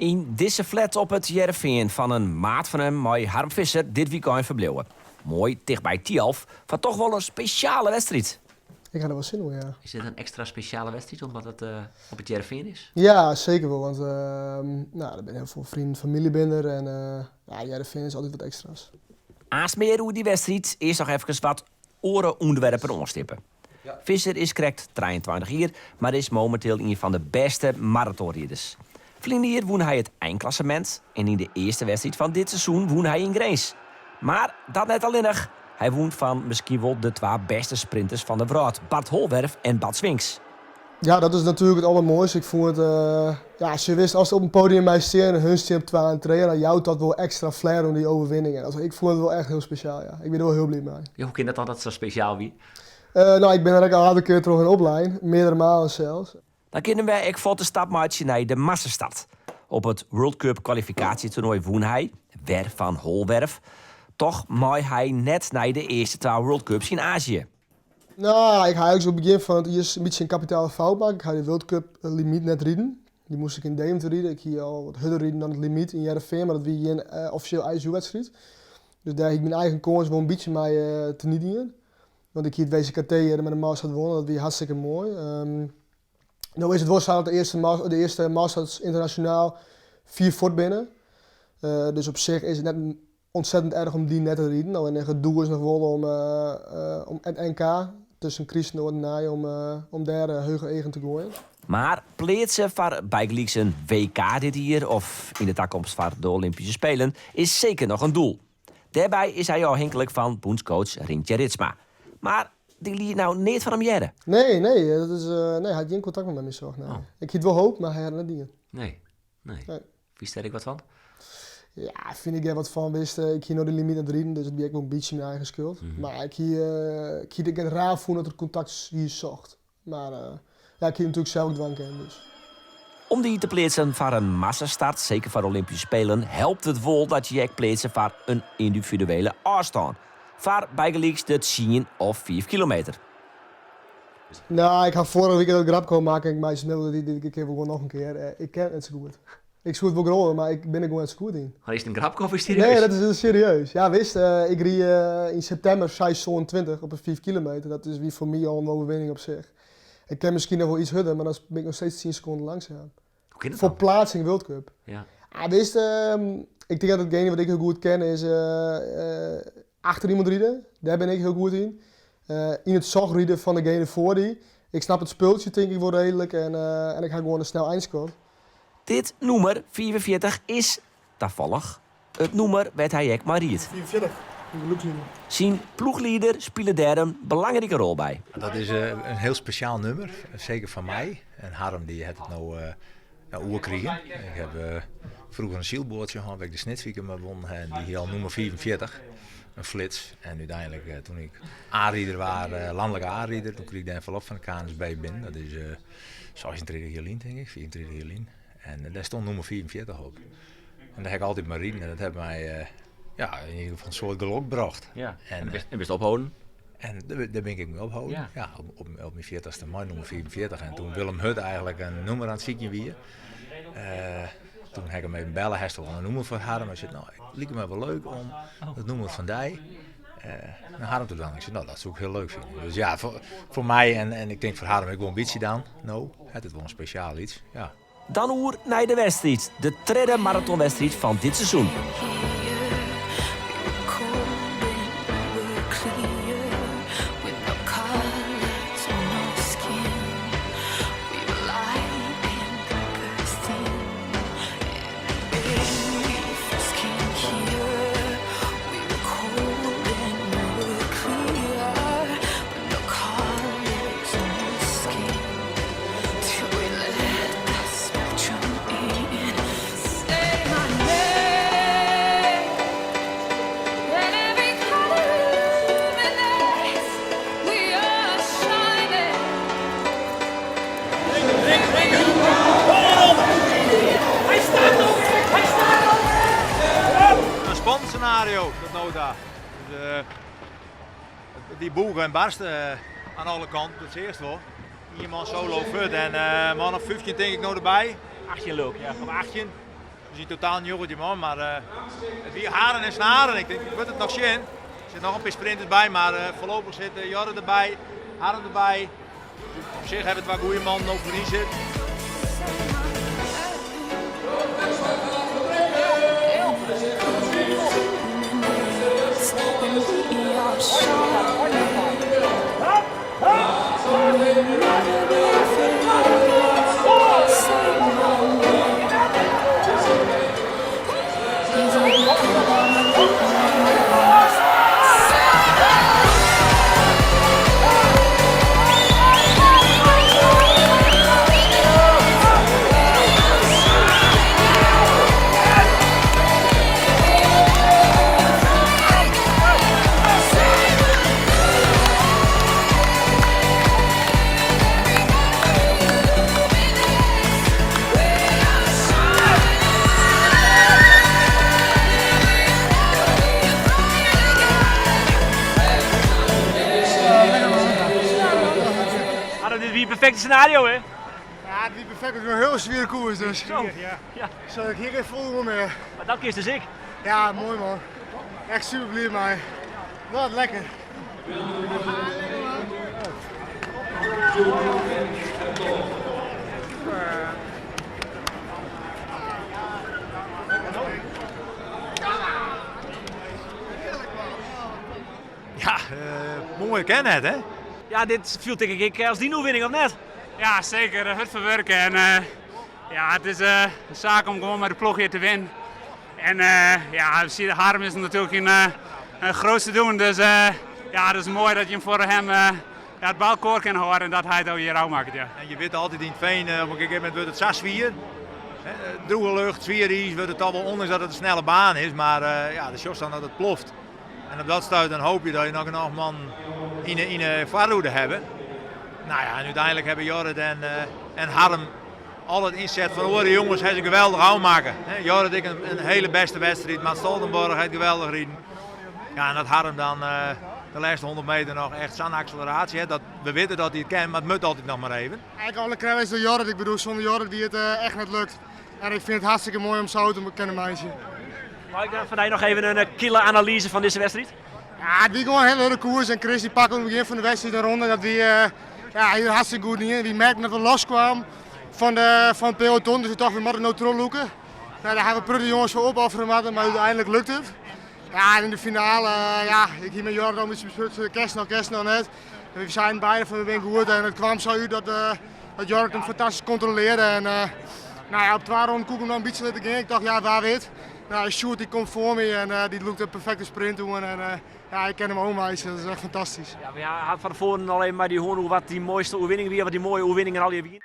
Yn dizze flat op It Hearrenfean fan in maat fan him mei Harm Visser dit wykein ferbliuwe. Moai tichtby Thialf foar toch wol in spesjale wedstriid. Ik ha der wol sin oan, ja. Is dit in ekstra spesjale wedstriid omdat it op It Hearrenfean is? Ja, seker wol, want no, der binne hiel folle freonen, famylje binne der en ja, Hearrenfean is altyd wat ekstra's. Aanst mear oer dy wedstriid, earst noch efkes wat oare ûnderwerpen oanstippe. Visser is krekt 23 jier, mar is mominteel ien fan de bêste maratonriders. Ferline jier wûn hy it einklassemint en yn de earste wedstriid fan dit seizoen wûn hy yn Grins. Mar dat net allinnich, hy wûn fan miskien wol de twa bêste sprinters fan de wrâld, Bart Hoolwerf en Bart Swings. Ja, dat is natuerlik it aldermoaiste. Ik fûn it, ja, as je wist, ast op in podium mei stean en hun stean op twa en trije, dan jout dat wol ekstra flair oan dy overwinning. En ik fûn it wol echt hiel spesjaal, ja. Ik bin der wol hiel bliid mei. Ja, hoe kin dat dan dat it sa spesjaal wie? No, ik bin der ek al aardich kear troch in oplein, meardere malen sels. Dan kinne wy ek fuort de stap meitsje nei de massastart. Op it World Cup kwalifikaasjetoernoai wûn hy, wer fan Hoolwerf. Toch mei hy net nei de earste twa World Cups yn Azië. No, ik ha eins op it begjin fan it jier in bytsje in kapitale fout makke. Ik ha de World Cup limyt net riden. Dy moast ik yn Deventer ride. Ik hie al wat hurder riden dan it limyt yn Hearrenfean, mar dat wie gjin offisjeel ISU-wedstriid. Dus dêr hie ik myn eigen kâns wol in bytsje mei teniet dien. Want ik hie it WCKT hjir mei de mass start wûn, dat wie hartstikke moai. No is it wol sa dat de earste, de earste mass starts ynternasjonaal fier fuort binne. Dus op sich is it net ontzettend erch om dy net te riden. Allinnich it doel is noch wol om, om it NK tusken Kryst en Âld en Nij om, om dêr hege eagen te goaien. Mar pleatse foar bygelyks in WK dit jier of yn de takomst foar de Olympyske Spelen is seker noch in doel. Dêrby is hy ôfhinklik fan bûnscoach Rintje Ritsma. Mar dy liet no neat fan him hearre. Nee, nee, dat is, nee, hy hat gjin kontakt mear mei my socht. Nee. Ik hie it wol hope, mar hy hat it net dien. Nee, nee. Nee. Fynst dêr ek wat fan? Ja, fyn ik dêr wat fan. Wist, ik hie no de limyt net riden, dus it wie ek wol in bytsje myn eigen skuld. Mar ik hie, ik hie it ek net raar fûn dat er kontakt hie socht. Mar ja, ik hie it natuerlik sels ek dwaan kinnen, dus. Om dy te pleatsen foar in massastart, seker foar de Olympyske Spelen, helpt it wol dat je je ek pleatse foar in yndividuele ôfstân. Foar bygelyks de tsien of fiif kilometer. No, ik ha foarige wike dat grapke al makke en ik meitsje it no dit kear wol gewoan noch in kear. Ik ken it net sa goed. Ik soe it wol graach, mar ik bin der gewoan net sa goed yn. Mar is it in grapke of is it serieus? Nee, dat is serieus. Ja, wist, ik ried yn septimber 6,27 op de 5 kilometer. Dat is wie foar my al in overwinning op sich. Ik kin miskien noch wol iets hurder, mar dan bin ik noch steeds 10 sekonden langsaam. Hoe kin dat Foar dan? plaatsing World Cup. Ja. Ah, wist, ik tink dat itgene wat ik hiel goed ken is achter iemand ride. Dêr bin ik hiel goed yn. Yn it soch ride fan degene foar dy. Ik snap it spultsje tink ik wol reedlik en ik ha gewoan in snel eindskot. Dit nûmer 45 is tafallich it nûmer wêr't hy ek mei riidt. 45, in geloksnûmer. Syn ploechlieder spile dêr in belangrike rol by. Dat is in hiel spesjaal nûmer, seker foar my. En Harm dy hat it no oerkrigen. Ik ha froeger in sylboatsje hân wêr't ik de Snitswike mei wûn ha en dy hie al nûmer 45, in flits. En úteinlik toen ik A-rider waard, lanlike A-rider, toen krige ik de envelop fan de KNSB binnen. Dat is 36 jier lyn tink ik, 35 jier lyn. En dêr stond nûmer 45 op. En dêr ha ik altyd mei riden en dat hat my ja, yn ieder gefal in soad gelok brocht. Ja. En bist opholden? En dêr bin ik ek mei opholden. Ja. Ja, op, op myn fjirtichste mei nûmer 45. En toen Willem Hut eigentlik in nûmer oan it sykjen wie, toen ha ik him even belle, hast wol in nûmer foar Harm? Hy sei, no, it liket my wol leuk om it nûmer fan dy nei Harm te dwaan. Ik sei, no, dat soe ik hiel leuk fine. Dus ja, foar my en ik tink foar Harm ek wol in bytsje dan, no, hat it wol in spesjaal iets, ja. Dan oer nei de wedstriid, de tredde maratonwedstriid fan dit seizoen. In spannend scenario tot no ta. Dus, dy bûge en barste oan alle kanten, dat seachst wol. Ien man solo fuort en man of 15 tink ik no derby. 18 leau ik, ja. Of 18. Dus yn totaal 19 man, mar it wie haren en snaren. Ik tink, ik wurdt it noch sjen. Der sit noch in pear sprinters by, mar foarlopich sit Jorrit derby, Harm derby. Op sich hawwe we twa goede mannen no foaryn sitten. Harm, dit wie it perfekte scenario, hè? Ja, it wie perfekt. It wie in hiel swiere koers, dus. Zo. Ja. Zo, ik hie gjin folle mear. Mar dat kinst dus ek. Ja, moai man. Echt super bliid mei. Wat lekker. Ja, moai kin net, hè? Ja, dit fielt tink ik ek as dyn oerwinning, of net? Ja, seker. Hurd foar wurke. En ja, it is in saak om gewoan mei de ploech hjir te winnen. En ja, Harm is natuerlik in grootste doen. Dus ja, it is moai dat je foar him ja, it by elkoar kinne hâlde en dat hy it hjir ôfmakket. Ja. En je witte altyd yn it fean, op in gegeven momint wurdt it sa swier. Drûge lucht, swier iis, wurdt it toch wol, ûndanks dat it in snelle baan is, mar ja, dan sjochst dan dat it ploft. En op dat stuit dan hoopje dat je noch genôch mannen yn 'e foarhoede hawwe. Nou ja, en úteinlik hawwe Jorrit en Harm al it ynset fan oare jonges ha se geweldich ôfmakke. Jorrit ek in hiele bêste wedstriid, Mats Stoltenborg hat geweldich riden. Ja, en dat Harm dan de lêste 100 meter noch echt sa'n akseleraasje hat, dat we witte dat hy it kin, mar it moat altyd noch mar even. Eigenlijk alle credits door Jorrit. Ik bedoel, zonder Jorrit wie het echt net lukt. En ik vind het hartstikke mooi om zo te kunnen meitsjen. Mei ik dan fan dy noch even in kille analyze fan dizze wedstriid? Ja, it wie gewoan in hiele hurde koers en Chris dy pakte oan it begjin fan de wedstriid in ronde. Dat wie ja, hy hartstikke goed dien. Wy merkten dat we los kwamen fan de, fan it peloton, dus we tochten we moatte no trochlûke. Nou, dêr hawwe we protte jonges foar opoffere moatten, mar úteinlik lukt it. Ja, en yn de finale, ja, ik hie mei Jorrit al in bytsje besprutsen, kinst noch, kinst noch net. En we seinen beide fan we binne goed en it kwam sa út dat, dat Jorrit him fantastysk kontrolearre. En nou ja, op twa ronden koe ik him noch in bytsje litte gean. Ik tocht, ja, wa wit. Nou, Sjoerd dy komt foar my en dy lûkt in perfekte sprint oan. En ja, ik kin him ôfmeitsje, dat is echt fantastysk. Ja, mar ja, hat fan tefoaren al even mei dy hân oer wat dyn moaiste oerwinning wie, wat dyn moaie oerwinningen allegear wiene?